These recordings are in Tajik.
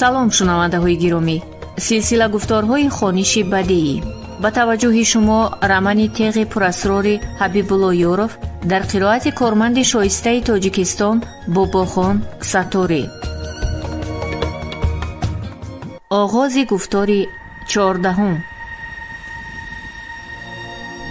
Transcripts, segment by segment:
Салом, шунавандаҳои гиромӣ. Силсила гуфторҳои хониши бадеӣ. Ба таваҷҷӯҳи шумо романи теғи пурасрори Ҳабибулло Ёров дар қироати корманди шоистаи Тоҷикистон Бобохон Сатторӣ. Оғози гуфтори 14.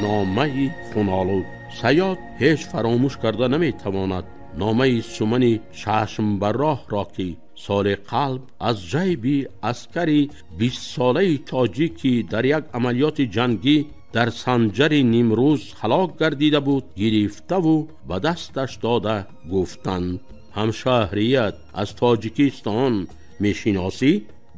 Номаи хунолуд. Саёд ҳеҷ фаромӯш карда наметавонад номаи сумани чашмбарроҳро, ки соли қалб аз ҷайби аскари 20-солаи тоҷикӣ дар як амалиёти ҷангӣ дар санҷари нимрӯз ҳалок гардида буд, гирифтаву ба дасташ дода гуфтанд: ҳамшаҳрият аз Тоҷикистон мешиносӣ?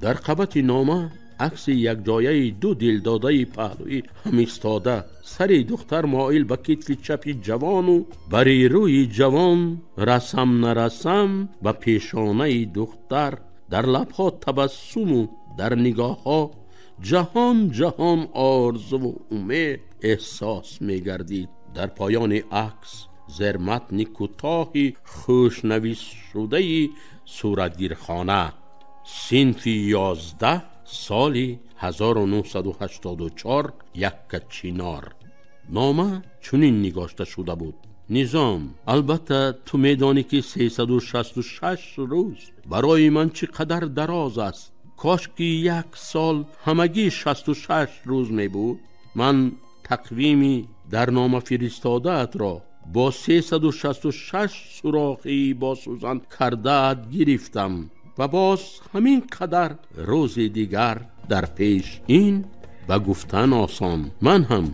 Дар қабати нома акси якҷояи ду дилдодаи паҳлӯӣ ҳам истода, сари духтар моил ба китфи чапи ҷавону бари рӯи ҷавон расам нарасам ба пешонаи духтар, дар лабҳо табассуму дар нигоҳҳо ҷаҳон ҷаҳон орзуву умед эҳсос мегардид. Дар поёни акс зерматни кӯтоҳи хушнависшудаи суратгирхона: синфи 11, соли 1984, Яккачинор. Нома чунин нигошта шуда буд: Низом, албатта ту медонӣ, ки 366 рӯз барои ман чӣ қадар дароз аст. Кош ки як сол ҳамагӣ 66 рӯз мебуд. Ман тақвими дар нома фиристодаатро бо 366 сурохии бо сӯзан кардаат гирифтам ва боз ҳамин қадар рӯзи дигар дар пеш. Ин ба гуфтан осон. Ман ҳам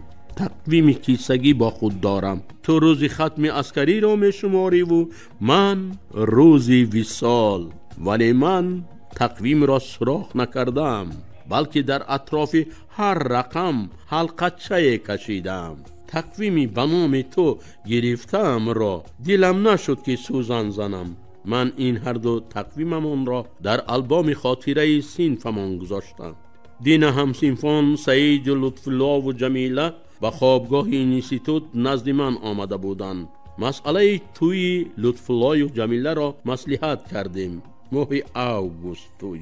тақвими кисагӣ бо худ дорам. Ту рӯзи хатми аскариро мешумориву ман рӯзи висол. Вале ман тақвимро сурох накардам, балки дар атрофи ҳар рақам ҳалқачае кашидам. Тақвими ба номи ту гирифтаамро дилам нашуд, ки сӯзан занам. Ман ин ҳарду тақвимамонро дар албоми хотираи синфамон гузоштам. Дина ҳамсинфон Саиду Лутфуллову Ҷамила ба хобгоҳи институт назди ман омада буданд. Масъалаи тӯи Лутфуллою Ҷамиларо маслиҳат кардем. Моҳи август тӯй.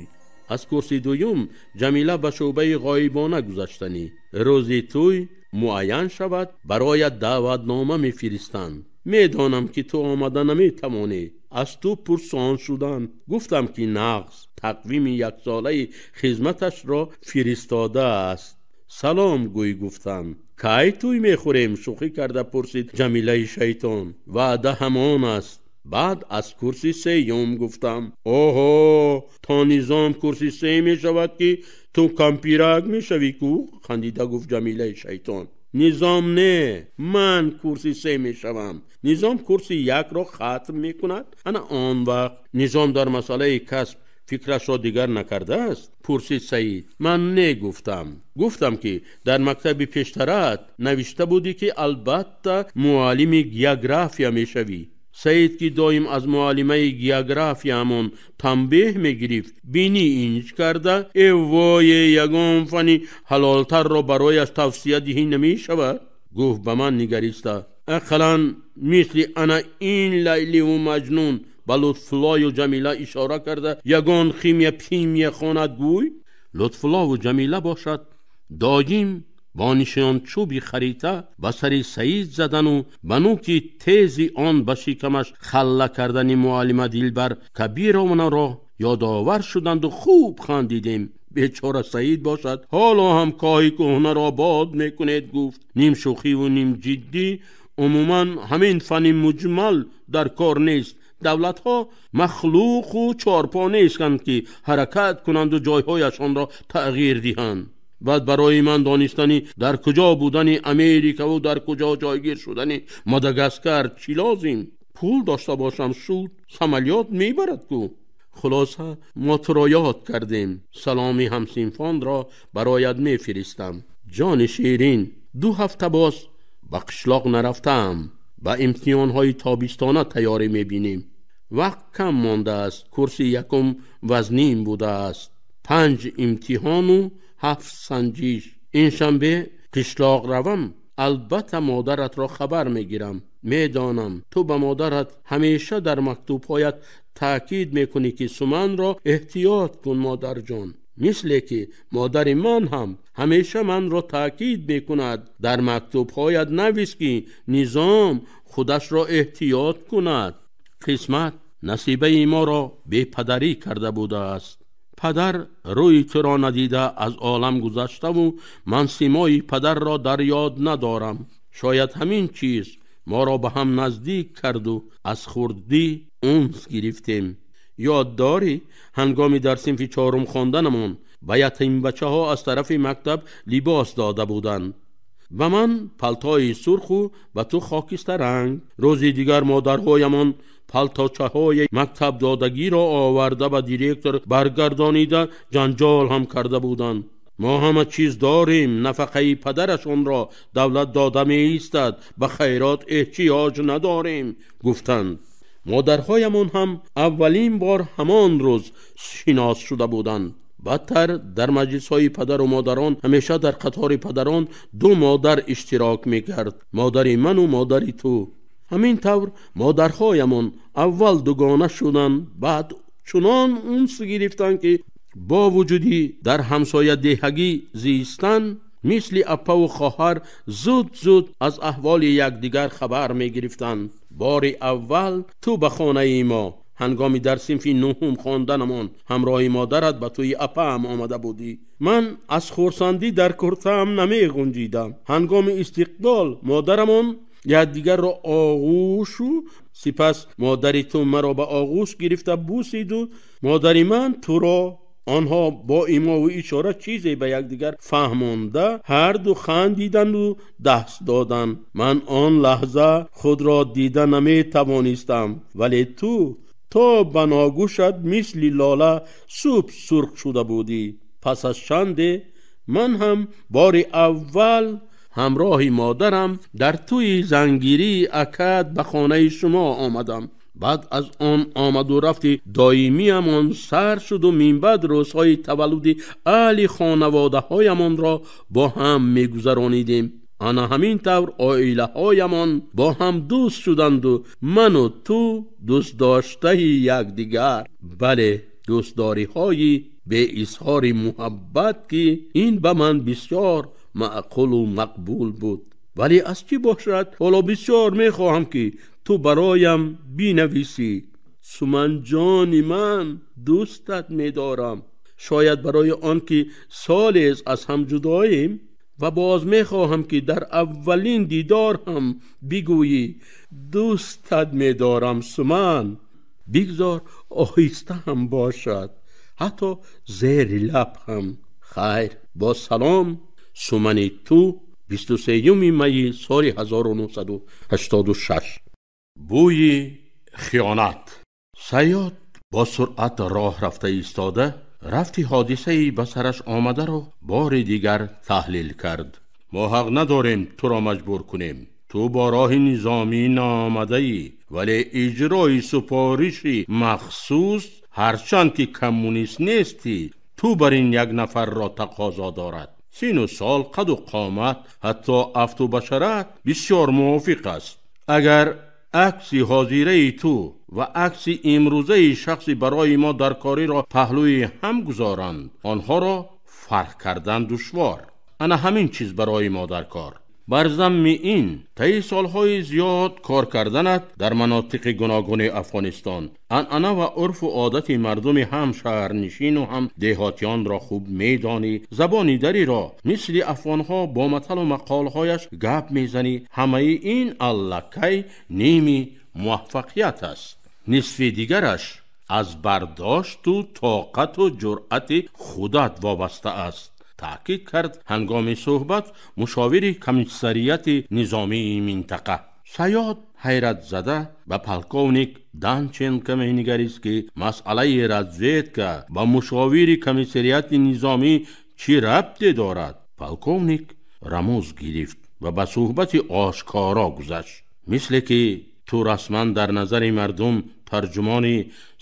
Аз курси дуюм Ҷамила ба шӯъбаи ғоибона гузаштанӣ. Рӯзи тӯй муайян шавад, бароят даъватнома мефиристанд. Медонам, ки ту омада наметавонӣ. Аз ту пурсон шуданд. Гуфтам, ки нағз тақвими яксолаи хизматашро фиристодааст. Салом гӯй, гуфтам. Кай тӯй мехӯрем? Шӯхӣ карда пурсид Ҷамилаи шайтон. Ваъда ҳамон аст. Баъд аз курси сеюм, гуфтам. Оҳо, то Низом курси се мешавад, ки ту кампирак мешавӣ ку? Хандида гуфт Ҷамилаи шайтон. Низом не, ман курси се мешавам. Низом курси якро хатм мекунад. Ана он вақт. Низом дар масъалаи касб фикрашро дигар накардааст? Пурсид Саид. Ман не гуфтам. Гуфтам, ки дар мактаби пештараат навишта будӣ, ки албатта муаллими география мешавӣ. Саид, ки доим аз муаллимаи географиямон танбеҳ мегирифт, бинӣ инҷ карда: эввое, ягон фани ҳалолтарро барояш тавсия диҳӣ намешавад? Гуфт ба ман нигариста: ақаллан мисли ана ин Лайливу Маҷнун, ба Лутфуллою Ҷамила ишора карда, ягон химия пимия хонад гӯй. Лутфуллову Ҷамила бошад доим бо нишончӯби харита ба сари Саид задану ба нӯки тези он ба шикамаш халла кардани муаллима Дилбар Кабировнаро ёдовар шуданду хуб хандидем. Бечора Саид бошад ҳоло ҳам коҳи кӯҳнаро бод мекунед, гуфт ним шӯхиву ним ҷиддӣ. Умуман ҳамин фани муҷмал дар кор нест. Давлатҳо махлуқу чорпо нестанд, ки ҳаракат кунанду ҷойҳояшонро тағйир диҳанд. Баъд барои ман донистани дар куҷо будани Америкаву дар куҷо ҷойгир шудани Мадагаскар чӣ лозим? Пул дошта бошам, шуд, самолёт мебарад ку. Хулоса, мо туро ёд кардем. Саломи ҳамсинфонро бароят мефиристам. Ҷони ширин, 2 ҳафта боз ба қишлоқ нарафтаам. Ба имтиҳонҳои тобистона тайёрӣ мебинем. Вақт кам мондааст. Курси якум вазнин будааст. 5 имтиҳону 7 санҷиш. Ин шанбе қишлоқ равам, албатта модаратро хабар мегирам. Медонам, ту ба модарат ҳамеша дар мактубҳоят таъкид мекунӣ, ки Суманро эҳтиёт кун, модарҷон. Мисле ки модари ман ҳам ҳамеша манро таъкид мекунад. Дар мактубҳоят навис, ки Низом худашро эҳтиёт кунад. Қисмат насибаи моро бепадарӣ карда будааст. Падар рӯи туро надида аз олам гузаштаву ман симои падарро дар ёд надорам. Шояд ҳамин чиз моро ба ҳам наздик карду аз хурдӣ унс гирифтем. Ёд дорӣ, ҳангоми дар синфи чорум хонданамон ба ятимбачаҳо аз тарафи мактаб либос дода буданд. Ба ман палтои сурху ба ту хокистаранг. Рӯзи дигар модарҳоямон палточаҳои мактабдодагиро оварда ба директор баргардонида ҷанҷол ҳам карда буданд. Мо ҳама чиз дорем, нафақаи падарашонро давлат дода меистад, ба хайрот эҳтиёҷ надорем, гуфтанд. Модарҳоямон ҳам аввалин бор ҳамон рӯз шинос шуда буданд. Бадтар, дар маҷлисҳои падару модарон ҳамеша дар қатори падарон ду модар иштирок мекард, модари ману модари ту. Ҳамин тавр модарҳоямон аввал дугона шуданд, баъд чунон унс гирифтанд, ки бо вуҷуди дар ҳамсоядеҳагӣ зистан, мисли аппаву хоҳар зуд-зуд аз аҳволи якдигар хабар мегирифтанд. Бори аввал ту ба хонаи мо ҳангоми дар синфи нуҳум хонданамон ҳамроҳи модарат ба тӯи апаам омада будӣ. Ман аз хурсандӣ дар куртаам намеғунҷидам. Ҳангоми истиқбол модарамон якдигарро оғӯшу, сипас модари ту маро ба оғӯш гирифта бусиду модари ман туро. Онҳо бо имову ишора чизе ба якдигар фаҳмонда ҳарду хандиданду даст доданд. Ман он лаҳза худро дида наметавонистам, вале ту то ба ногӯшат мисли лола суб сурх шуда будӣ. Пас аз чанде ман ҳам бори аввал ҳамроҳи модарам дар тӯи зангирии акад ба хонаи шумо омадам. Баъд аз он омаду рафти доимиамон сар шуду минбаъд рӯзҳои таваллуди аҳли хонаводаҳоямонро бо ҳам мегузаронидем. Ана ҳамин тавр оилаҳоямон бо ҳам дӯст шуданду ману ту дӯстдоштаи якдигар. Бале, дӯстдориҳои беизҳори муҳаббат, ки ин ба ман бисёр маъқулу мақбул буд. Вале аз чӣ бошад, ҳоло бисёр мехоҳам, ки ту бароям бинависӣ. Суманҷони ман, дӯстат медорам. Шояд барои он ки солест аз ҳам ҷудоем, ва боз мехоҳам, ки дар аввалин дидор ҳам бигӯӣ дӯстат медорам, Суман. Бигзор оҳиста ҳам бошад, ҳатто зери лаб ҳам. Хайр, бо салом, Сумани ту, 23 майи соли 1986. Бӯи хиёнат. Саёд бо суръат роҳ рафта истода рафти ҳодисаи ба сараш омадаро бори дигар таҳлил кард. Мо ҳақ надорем туро маҷбур кунем. Ту бо роҳи низомӣ наомадаӣ, вале иҷрои супориши махсус, ҳарчанд ки коммунист нестӣ, ту бар ин як нафарро тақозо дорад. Сину сол, қаду қомат, ҳатто афту башарат бисёр мувофиқ аст. Агар акси ҳозираи ту ва акси имрӯзаи шахси барои мо дар кориро паҳлӯи ҳам гузоранд, онҳоро фарқ кардан душвор. Ана ҳамин чиз барои мо дар кор. Бар замми ин таи солҳои зиёд кор карданат дар манотиқи гуногуни Афғонистон, анъана ва урфу одати мардуми ҳам шаҳрнишину ҳам деҳотиёнро хуб медонӣ, забони дариро мисли афғонҳо бо маталу мақолҳояш гап мезанӣ. Ҳамаи ин аллакай ними муваффақият аст. Нисфи дигараш аз бардошту тоқату ҷуръати худат вобаста аст, таъкид кард ҳангоми суҳбат мушовири комиссарияти низомии минтақа. Саёд ҳайратзада ба полковник Данченко менигарист, ки масъалаи разведка ба мушовири комиссарияти низомӣ чӣ рабте дорад. Полковник рамуз гирифт ва ба суҳбати ошкоро гузашт. Мисле ки ту расман дар назари мардум тарҷумони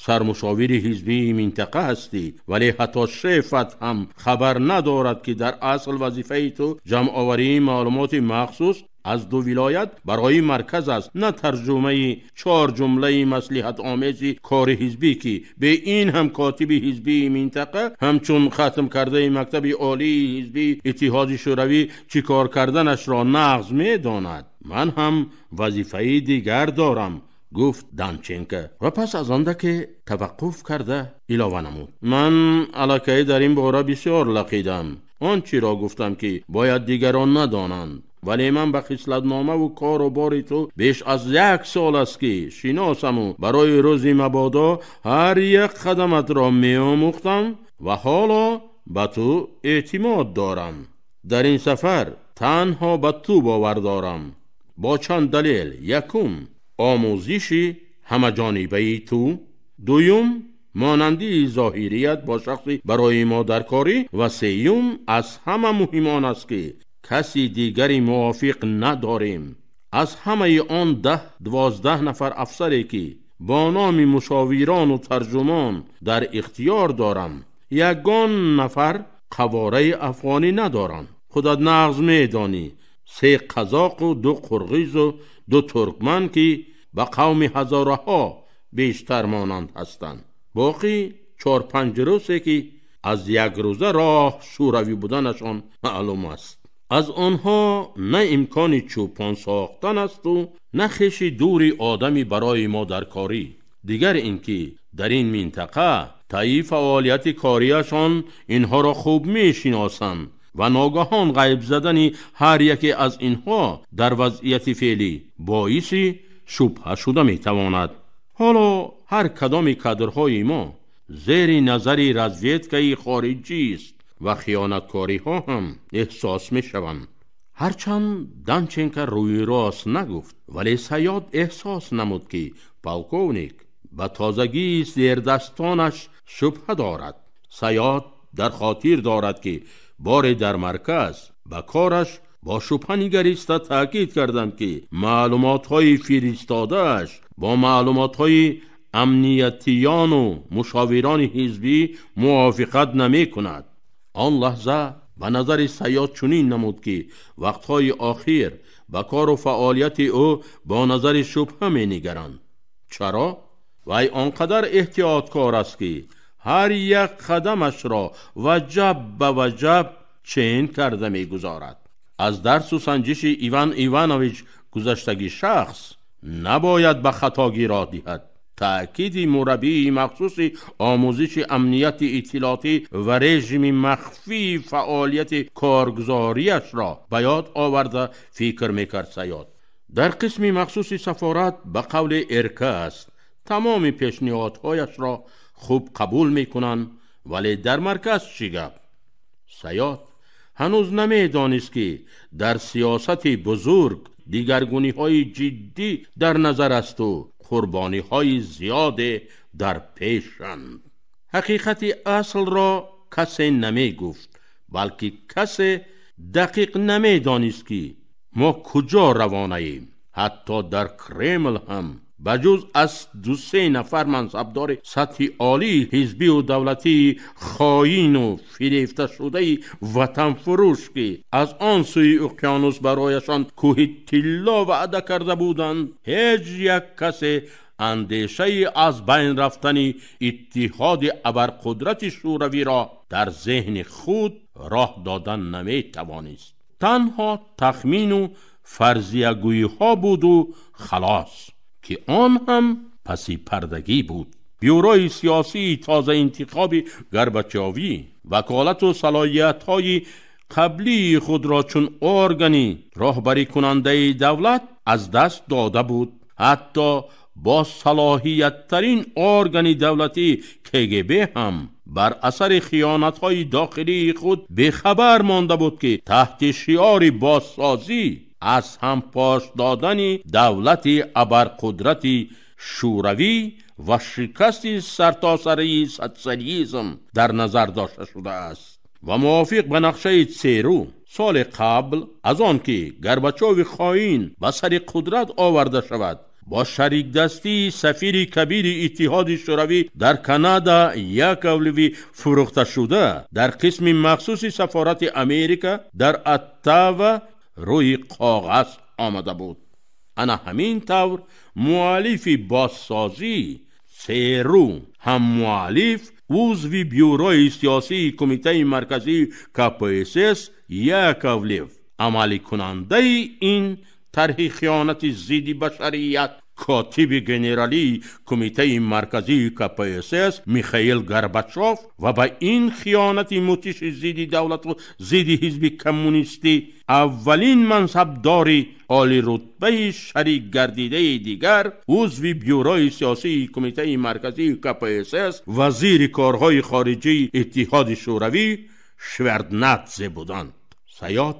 сармушовири ҳизбии минтақа ҳастӣ, вале ҳатто шефат ҳам хабар надорад, ки дар асл вазифаи ту ҷамъоварии маълумоти махсус аз ду вилоят барои марказ аст, на тарҷумаи чор ҷумлаи маслиҳатомези кори ҳизбӣ, ки бе ин ҳам котиби ҳизбии минтақа ҳамчун хатм кардаи мактаби олии ҳизбии Иттиҳоди Шӯравӣ чӣ кор карданашро нағз медонад. Ман ҳам вазифаи дигар дорам, гуфт Данченко ва пас аз андаке таваққуф карда илова намуд: ман аллакай дар ин бора бисёр лақидам. Он чиро гуфтам, ки бояд дигарон надонанд, вале ман ба хислатномаву кору бори ту беш аз як сол аст, ки шиносаму барои рӯзи мабодо ҳар як қадаматро меомӯхтам ва ҳоло ба ту эътимод дорам. Дар ин сафар танҳо ба ту бовар дорам бо чанд далел: якум, омӯзиши ҳамаҷонибаи ту; дуюм, монандии зоҳирият бо шахси барои мо даркорӣ; ва сеюм, аз ҳама муҳим он аст, ки каси дигари мувофиқ надорем. Аз ҳамаи он 10-12 нафар афсаре, ки бо номи мушовирону тарҷумон дар ихтиёр дорам, ягон нафар қавораи афғонӣ надоранд. Худат нағз медонӣ, се қазоқу ду қурғизу ду туркман, ки ба қавми ҳазораҳо бештар монанд ҳастанд. Боқӣ 4-5 рӯзе, ки аз як рӯза роҳ шӯравӣ буданашон маълум аст. Аз онҳо на имкони чӯпон сохтан асту на хеши дури одами барои мо даркорӣ. Дигар ин ки дар ин минтақа таи фаъолияти кориашон инҳоро хуб мешиносанд ва ногаҳон ғайб задани ҳар яке аз инҳо дар вазъияти феълӣ боиси шубҳа шуда метавонад. Ҳоло ҳар кадоми кадрҳои мо зери назари разведкаи хориҷист ва хиёнаткориҳо ҳам эҳсос мешаванд. Ҳарчанд Данченко рӯи рост нагуфт, вале Саёд эҳсос намуд, ки полковник ба тозагии зердастонаш шубҳа дорад. Саёд дар хотир дорад, ки боре дар марказ ба кораш бо шубҳа нигариста таъкид карданд, ки маълумотҳои фиристодааш бо маълумотҳои амниятиёну мушовирони ҳизбӣ мувофиқат намекунад. Он лаҳза ба назари Саёд чунин намуд, ки вақтҳои охир ба кору фаъолияти ӯ бо назари шубҳа менигаранд. Чаро? Вай он қадар эҳтиёткор аст, ки ҳар як қадамашро ваҷаб ба ваҷаб чен карда мегузорад. Аз дарсу санҷиши Иван Иванович гузаштаги шахс набояд ба хатогӣ роҳ диҳад. Таъкиди мураббии махсуси омӯзиши амнияти иттилоотӣ ва режими махфии фаъолияти коргузориашро ба ёд оварда фикр мекард Саёд. Дар қисми махсуси сафорат ба қавли эрка аст, тамоми пешниҳодҳояшро хуб қабул мекунанд, вале дар марказ чӣ гап? Саёд ҳанӯз намедонист, ки дар сиёсати бузург дигаргуниҳои ҷиддӣ дар назар асту қурбониҳои зиёде дар пешанд. Ҳақиқати аслро касе намегуфт, балки касе дақиқ намедонист, ки мо куҷо равонаем. Ҳатто дар Кремл ҳам ба ҷуз аз 2-3 нафар мансабдори сатҳи олии ҳизбию давлатии хоину фирефташудаи ватанфурӯш, ки аз он сӯи уқёнус барояшон кӯҳи тилло ваъда карда буданд, ҳеҷ як касе андешаи аз байн рафтани иттиҳоди абарқудрати шӯравиро дар зеҳни худ роҳ додан наметавонист. Танҳо тахмину фарзиягӯиҳо буду халос, ки он ҳам паси пардагӣ буд. Бюрои сиёсии тозаинтихоби Горбачовӣ ваколату салоҳиятҳои қаблии худро чун органи роҳбарикунандаи давлат аз даст дода буд. Ҳатто бо салоҳияттарин органи давлатӣ КГБ ҳам бар асари хиёнатҳои дохилии худ бехабар монда буд, ки таҳти шиори бозсозӣ аз ҳам пош додани давлати абарқудрати шӯравӣ ва шикасти сартосарии социализм дар назар дошта шудааст ва мувофиқ ба нақшаи ЦРУ соли қабл аз он ки Горбачови хоин ба сари қудрат оварда шавад, бо шарикдастии сафири кабири Иттиҳоди Шӯравӣ дар Канада Яковлеви фурӯхташуда дар қисми махсуси сафорати Америка дар Оттава рӯи коғаз омада буд. Ана ҳамин тавр муаллифи бозсозӣ ЦРУ ҳам муаллиф узви бюрои сиёсии Кумитаи марказии КПСС Яковлев, амаликунандаи ин тарҳи хиёнати зидди башарият котиби генералии Кумитаи марказии КПСС Михаил Горбачев ва ба ин хиёнати мутиши зидди давлату зидди ҳизби коммунистӣ аввалин мансабдори олирутбаи шарик гардидаи дигар узви бюрои сиёсии Кумитаи марказии КПСС вазири корҳои хориҷии Иттиҳоди Шӯравӣ Шеварднадзе буданд. Саёд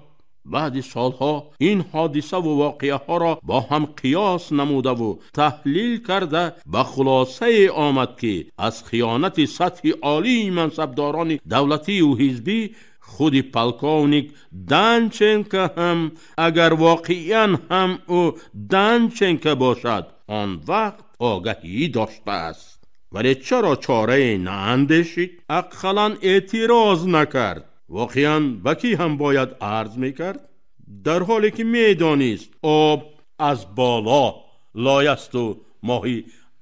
баъди солҳо ин ҳодисаву воқеаҳоро бо ҳам қиёс намудаву таҳлил карда ба хулосае омад, ки аз хиёнати сатҳи олии мансабдорони давлатию ҳизбӣ худи полковник Данченко ҳам, агар воқеан ҳам ӯ Данченко бошад, он вақт огаҳӣ доштааст. Вале чаро чорае наандешид? Ақаллан эътироз накард. Воқеан ба кӣ ҳам бояд арз мекард? Дар ҳоле ки медонист об аз боло лоясту моҳӣ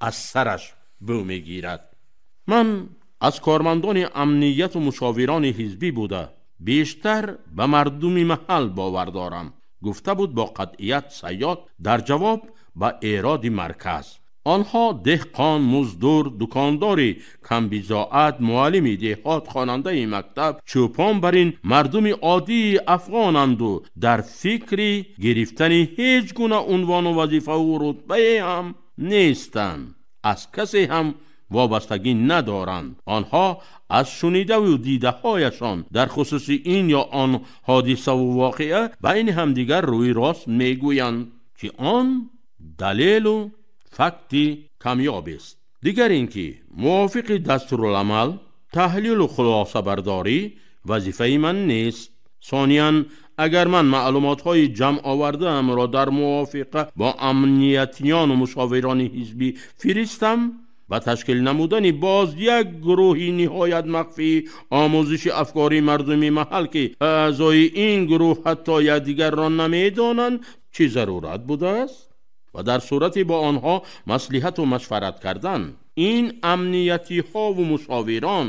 аз сараш бӯ мегирад. Ман аз кормандони амнияту мушовирони ҳизбӣ буда бештар ба мардуми маҳал бовар дорам, гуфта буд бо қатъият Саёд дар ҷавоб ба эроди марказ. Онҳо деҳқон, муздур, дукондори камбизоат, муаллими деҳот, хонандаи мактаб, чӯпон бар ин мардуми оддии афғонанду дар фикри гирифтани ҳеҷ гуна унвону вазифаву рутбае ҳам нестанд, аз касе ҳам вобастагӣ надоранд. Онҳо аз шунидаву дидаҳояшон дар хусуси ин ё он ҳодисаву воқеа байни ҳамдигар рӯи рост мегӯянд, ки он далелу факти камёбест. Дигар ин ки мувофиқи дастуруламал таҳлилу хулосабардорӣ вазифаи ман нест. Сониян, агар ман маълумотҳои ҷамъ овардаамро дар мувофиқа бо амниятиёну мушовирони ҳизбӣ фиристам, ба ташкил намудани боз як гурӯҳи ниҳоят махфии омӯзиши афкори мардуми маҳал, ки аъзои ин гурӯҳ ҳатто якдигарро намедонанд, чӣ зарурат будааст? Ва дар сурати бо онҳо маслиҳату машварат кардан, ин амниятиҳову мушовирон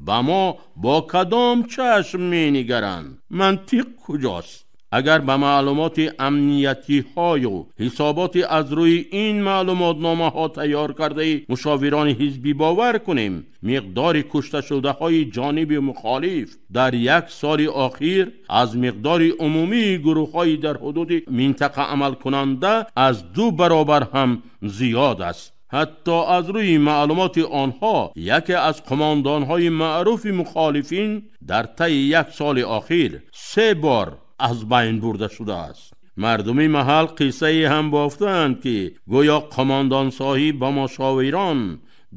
ба мо бо кадом чашм менигаранд? Мантиқ куҷост? Агар ба маълумоти амниятиҳою ҳисоботи аз рӯи ин маълумотномаҳо тайёр кардаи мушовирони ҳизбӣ бовар кунем, миқдори кушташудаҳои ҷониби мухолиф дар як соли охир аз миқдори умумии гурӯҳҳои дар ҳудуди минтақа амалкунанда аз 2 баробар ҳам зиёд аст. Ҳатто аз рӯи маълумоти онҳо яке аз қумондонҳои маъруфи мухолифин дар таи як соли охир 3 бор аз байн бурда шудааст. Мардуми маҳал қиссае ҳам бофтаанд, ки гӯё қумондон соҳиб ба мушовирон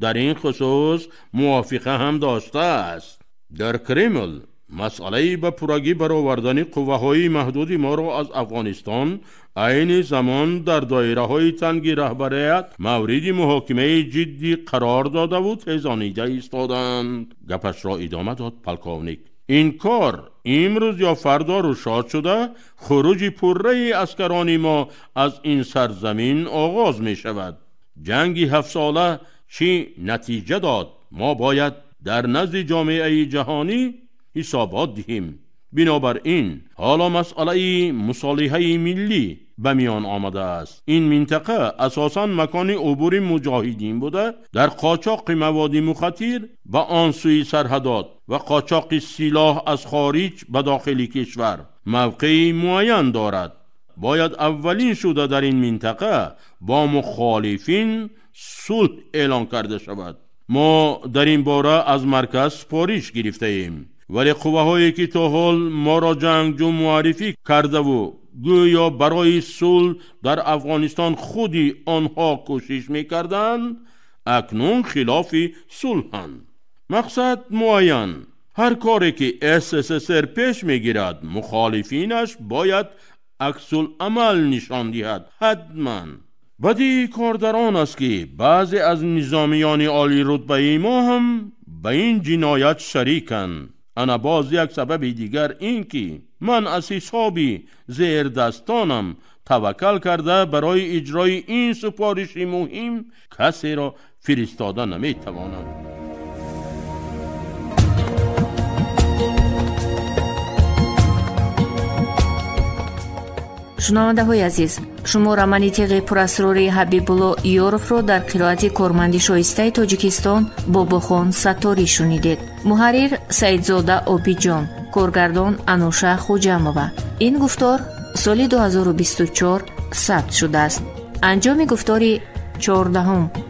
дар ин хусус мувофиқа ҳам доштааст. Дар Кремл масъалаи ба пуррагӣ баровардани қувваҳои маҳдуди моро аз Афғонистон айни замон дар доираҳои танги раҳбарият мавриди муҳокимаи ҷиддӣ қарор додаву тезонида истоданд, гапашро идома дод полковник. Ин кор имрӯз ё фардо рӯшод шуда, хуруҷи пурраи аскарони мо аз ин сарзамин оғоз мешавад. Ҷанги 7сола чӣ натиҷа дод? Мо бояд дар назди ҷомеаи ҷаҳонӣ ҳисобот диҳем. Бинобар ин ҳоло масъалаи мусолиҳаи миллӣ ба миён омадааст. Ин минтақа асосан макони убури муҷоҳидин буда, дар қочоқи маводи мухаттир ба он сӯи сарҳадот ва қочоқи силоҳ аз хориҷ ба дохили кишвар мавқеи муайян дорад. Бояд аввалин шуда дар ин минтақа бо мухолифин сулҳ эълон карда шавад. Мо дар ин бора аз марказ супориш гирифтаем, вале қувваҳое ки то ҳол моро ҷангҷӯ муаррифӣ кардаву гӯё барои сулҳ дар Афғонистон худи онҳо кӯшиш мекарданд, акнун хилофи сулҳанд. Мақсад муайян. Ҳар коре ки СССР пеш мегирад, мухолифинаш бояд аксуламал нишон диҳад ҳатман. Бадии кор дар он аст, ки баъзе аз низомиёни олирутбаи мо ҳам ба ин ҷиноят шариканд. Ана боз як сабаби дигар ин ки ман аз ҳисоби зердастонам Таваккал карда барои иҷрои ин супориши муҳим касеро фиристода наметавонам. Шунавандаҳои азиз, шумо романи теғи пурасрори Ҳабибулло Ёровро дар қироати корманди шоистаи Тоҷикистон Бобохон Сатторӣ шунидед. Муҳаррир Саидзода Обиҷон, коргардон Ануша Хуҷамова. Ин гуфтор соли 2024 сабт шудааст. Анҷоми гуфтори 14.